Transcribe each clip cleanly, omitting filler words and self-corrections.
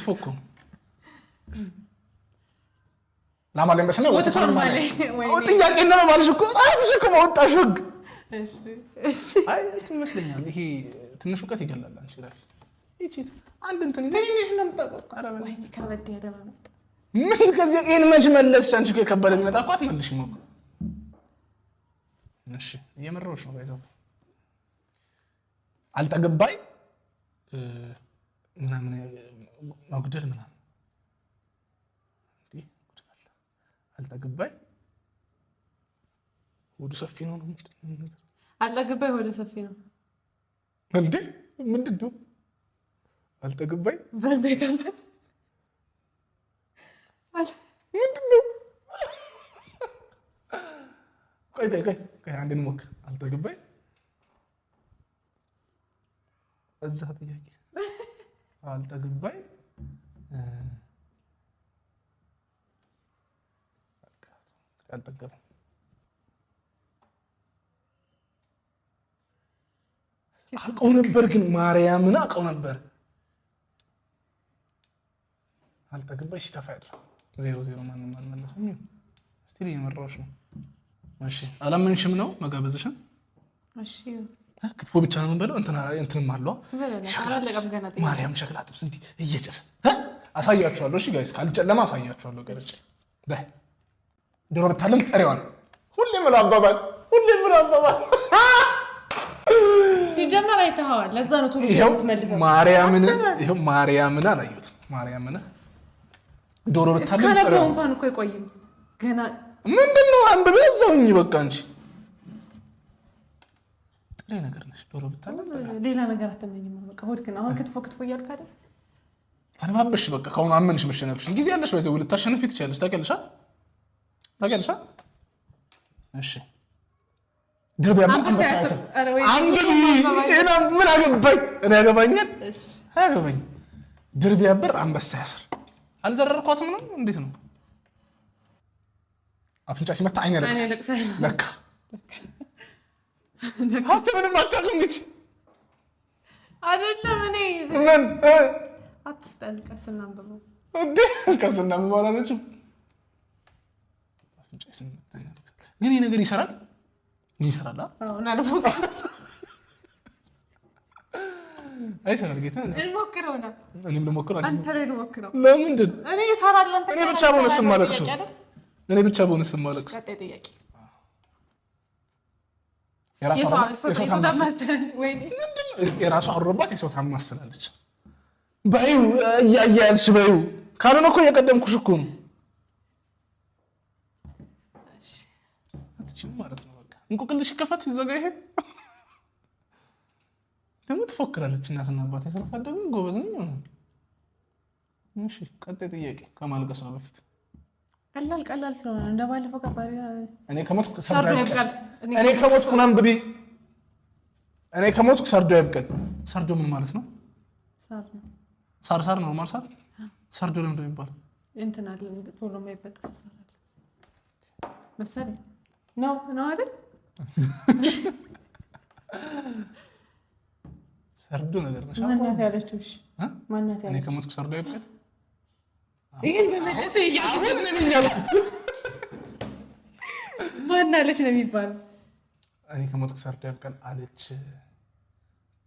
ክትፎ እኮ ነው። ላም አለኝ በሰማይ ወተቷን ማላይ። ጥያቄ እንደመባልሽ እኮ ራስሽ እኮ መወጣሽ ህግ። አይ እንትን ይመስለኛል ይሄ ትንሽ እውቀት ይገላል። አንቺ እረፊ። ይቺ አንድ እንትን ይዘሽ ትንሽ ነው የምታውቀው። ወይኔ ከበድ ያለ መጣ። ምን ከዚህ ይሄን መች መለስሽ? አንቺ እኮ የከበደ ቢመጣ እኮ አትመልሽም እኮ። እሺ እየመራሁሽ ነው። ባይዘው አልጠግባይ ምናምን መጉደል ምናምን እንዴ ጉድ ፈላ። አልጠግባይ ሆዱ ሰፊ ነው ነው ምንድን ነው? አልጠግባይ ሆደ ሰፊ ነው እንዴ ምንድን ነው? አልጠግባይ በልቶ ይተፋል። ምንድን ነው? ቆይ ቆይ ቆይ ቆይ አንድ እንሞክር። አልጠግባይ እዛ ጥያቄ አልጠግባይ አልጠገበም። አውቀው ነበር ግን ማርያምን አውቀው ነበር። አልጠግባይ ሲተፋ ያድራል። 0-0 ማንም አልመለሰም። still እየመራሁሽ ነው። እሺ አላመንሽም ነው መጋበዝሽን? እሺ ክትፎ ብቻ ነው የምንበለው? እንትና እንትንም አለዋ አላለቀም ገና ጥያቄ። ማርያም ሸክላ ጥብስ እንዲህ እየጨሰ አሳያችኋለሁ። እሺ guys ካልጨለማ አሳያችኋለሁ። ገረጭ በይ ዶሮ ብታለም ጥሬዋን። ሁሌ የምለው አባባል፣ ሁሌ የምለው አባባል። ሲጀመር አይተኸዋል። ለዛ ነው ቶሎ ይኸው የምትመልሰው። ማርያምን ይኸው ማርያምን አላየሁትም። ማርያምን ዶሮ ብታለም ካነበው ጥሬዋን። እንኳን እኮ አይቆይም ገና። ምንድን ነው አንብቤ እዛውኝ በቃ አንቺ ጥሬ ነገር ነሽ። ዶሮ ብታለም ጥሬዋን። ሌላ ነገር አትመኝም። በቃ ሆድክን አሁን ክትፎ ክትፎ እያልክ አይደል? ተነባበሽ በቃ ከአሁኑ አመንሽ መሸነፍሽን። ጊዜ ያለሽ ባይዘው ልታሸንፊ ትችያለሽ። ታውቂያለሽ ታውቂያለሽ። እሺ ድር ቢያብር አንበሳ ያስር። አንብቢ። ይሄን ምን አገባኝ እኔ ያገባኛል አያገባኝ። ድር ቢያብር አንበሳ ያስር። አልዘረርኳትም ነው እንዴት ነው? አፍንጫ ሲመታ አይን ያለቅሳል። ለካ አንተ ምንም አታውቅም እንግዲህ። አይደለም እኔ ምን አትስጠን። ቀስ እናንብበው እንዴ ቀስ እናንብበው አላለችም። አፍንጫ ሲመታ አይን ያለቅሳል። ግን ይሄ ነገር ይሰራል ይሰራል። አይሰራል ጌታ እንሞክረው ነው። እኔም ልሞክረው። አንተ ላይ ልሞክረው። ለምንድን እኔ እሰራለሁ። አንተ እኔ ብቻ በሆነ ስም አለቅሰው። እኔ ብቻ በሆነ ስም አለቅሰው። ቀጣይ ጥያቄ የራሷ አሮባት የሰው ታማስላለች። በይው እያያዝሽ በይው። ካልሆነ እኮ እየቀደምኩሽ እኮ ነው። አትችይም ማለት ነው። በቃ እንቆቅልሽ ይከፈት ይዘጋ። ይሄ ደግሞ ትፎክራለች። እናትና አባት ያስረፋደጉ ጎበዝ ነኝ ሆነ። እሺ ቀጣይ ጥያቄ ከማልቀሷ በፊት። ቀላል ቀላል ስለሆነ እንደ ባለፈው ከባድ። እኔ ከሞትኩ ሰርዶ ይብቀል። እኔ ከሞትኩ ምናምን ብቢ እኔ ከሞትኩ ሰርዶ ይብቀል። ሰርዶ ምን ማለት ነው? ሳር ሳር normal ሳር ሰርዶ ለምንድን ነው የሚባለው? እንትን አለ ቶሎ የማይበጠስ ሳር አለ መሰለኝ። ነው ነው አይደል? ሰርዶ ነገር ነሽ። ማናት ያለችው? እሺ ማናት እኔ ያለችው? ከሞትኩ ሰርዶ ይብቀል። ይሄን በመለሰ ማን አለች ነው የሚባለው? እኔ ከሞትኩ ሰርዶ ይብቀል አለች።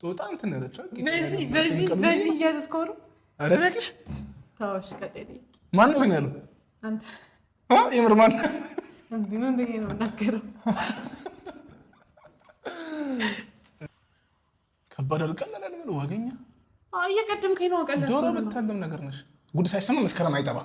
ጦጣ እንትን ያለችው በዚህ በዚህ በዚህ እያዘዝከው ነው። ኧረ እባክሽ ተው እሺ፣ ቀጣይ ጥያቄ። ማነው ግን ያለው? አንተ። የምር ማነው? እምቢ ምን ብዬ ነው የምናገረው? ከባድ አልቀላል አልበል ዋገኛ እየቀደምከኝ ነው። ቀላል ዶሮ ስለሆነ ነው። ብታለም ነገር ነሽ። ጉድ ሳይሰማ መስከረም አይጠባ።